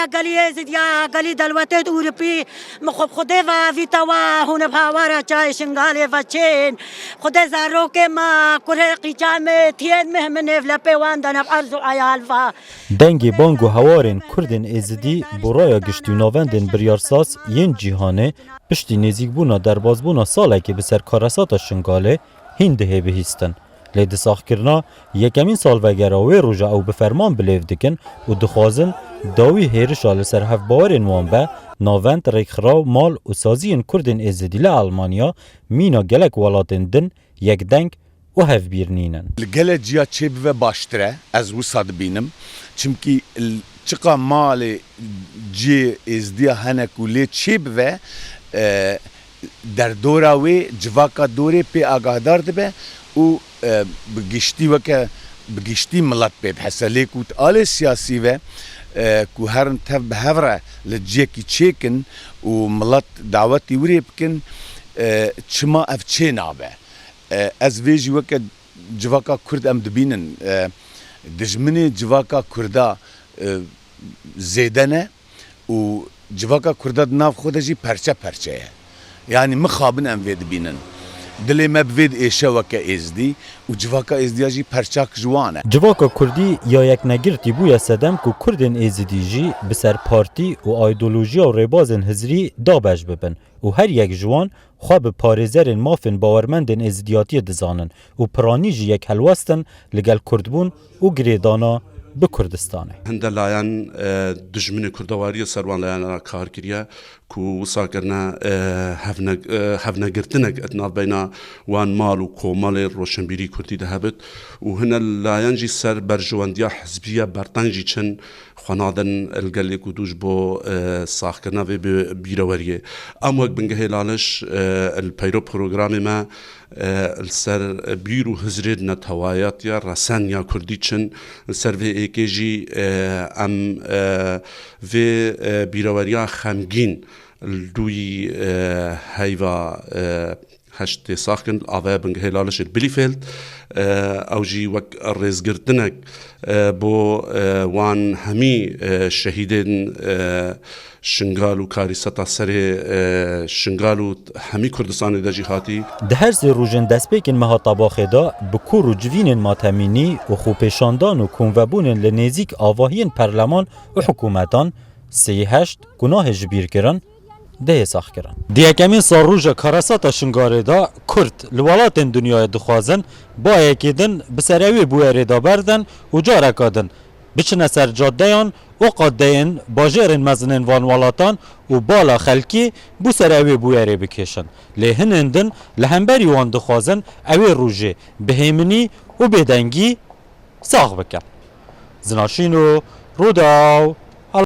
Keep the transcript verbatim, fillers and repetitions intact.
Gelî Êzidiya, gelî delwetêt Ewropî, min xwe bi Xwedê ve vî te we hûn bi hawara çayê Şingalê ve çên. Xwedê zarokê me, kurê qîça me, tiyên meh min êv lepê wan de ne bi erz û eyal ve. Dengê bang û hewarên Kurdên Êzidî bo raya giştî û navendên biryarsaz yên cîhanê piştî nêzîkbûna derbazbûna salekê bi ser karesata Şingalê hîn dihê bihîstin. Lê di saxkirina yekemîn salvegera wê roja ew bi ferman bilêv dikin û dixwazin dawî hêrişa li ser hevbawerên wan be, navend, rêkxiraw, mal û saziyên Kurdên Êzidî li Elmanya mîna gelek welatên din yekdeng û hevbîr nînin. Li gelek ciya çêbibe baştir e, ez wisa dibînim. Çimkî l-, çiqa malê cihê Êzdiya hene ku lê çêbibe, e, derdora wê, civaka dorê pê agahdar dibe û, e, bi giştî weke, bi giştî milet pê dihese. Lê ku alê siyasî ve, e, ku herin tev bi hev re li cihekî çêkin û milet dawetî wirê bikin, e, çima ev çê nabe? E, ez vê jî weke civaka Kurd em dibînin. E, dijminê civaka Kurda, e, zêde ne û civaka Kurda di nav xwe de jî perçe perçe ye. Yanî mixabin em vê dibînin. Dilê me bi vê diêşe weke Êzdî û civaka Êzdiya jî perçak ji wan e. Civaka Kurdî ya yeknegirtî bûye sedem ku Kurdên Êzidî jî bi ser partî û aydolojiya û rêbazên hizrî dabeş bibin û her yek ji wan xwe bi parêzerên mafên bawermendên êzidiyatiyê dizanin û piranî jî yek helwestin li gel kurdbûn û girêdana bi Kurdistanê. Hinde layan, e, dijminê kurdewariyê ser wan layan re kar kiriye ku wisa kirine, e, hevne-, e, hevnegirtinek di navbeyna wan mal û komalê roşenbîrî kurdî de hebit û hine layan jî ser berjewendiya hizbiya berteng jî çin, xwe nadin li gelê ku dû ji bo, e, saxkirina vê bi-, bîreweriyê. Em wek Bingehê Laliş, e, li peyro programê me, e, li ser bîr û hizrê netewayatiya resen ya kurdî çin. Li ser vê êkê jî, e, em, e, vê, e, bîreweriya xemgîn li dûyî, e, heyva, e, heşt tê sax kirin, avaya Bingehê Lalişê li Bielefeld. E, ew jî wek rêzgirtinek, e, bo, e, wan hemî, e, şehîdên, e, Şingal û karîseta serê, e, Şingal û hemî Kurdistanê de jî hatî. Di her sê rojên destpêkên meha Tebaxê de bi kor û civînên matemînî û xwepêşandan û komvebûnên li nêzîk avahiyên perleman û hikûmetan sê heşt ku nahê ji bîr kirin, dihê sax kirin. Di yekemîn salroja karesata Şingalê de Kurd li welatên dinyayê dixwazin bayekî din bi ser ewê bûyerê de berdin û careke din biçine ser cadeyan û qadeyên bajêrên mezinên van welatan û bala xelkî bo ser ewê bûyerê bikêşin. Lê hinên din li hemberî wan dixwazin ewê rojê bi hêminî û bêdengî sax bikin. Zinaşîno, Rûdaw.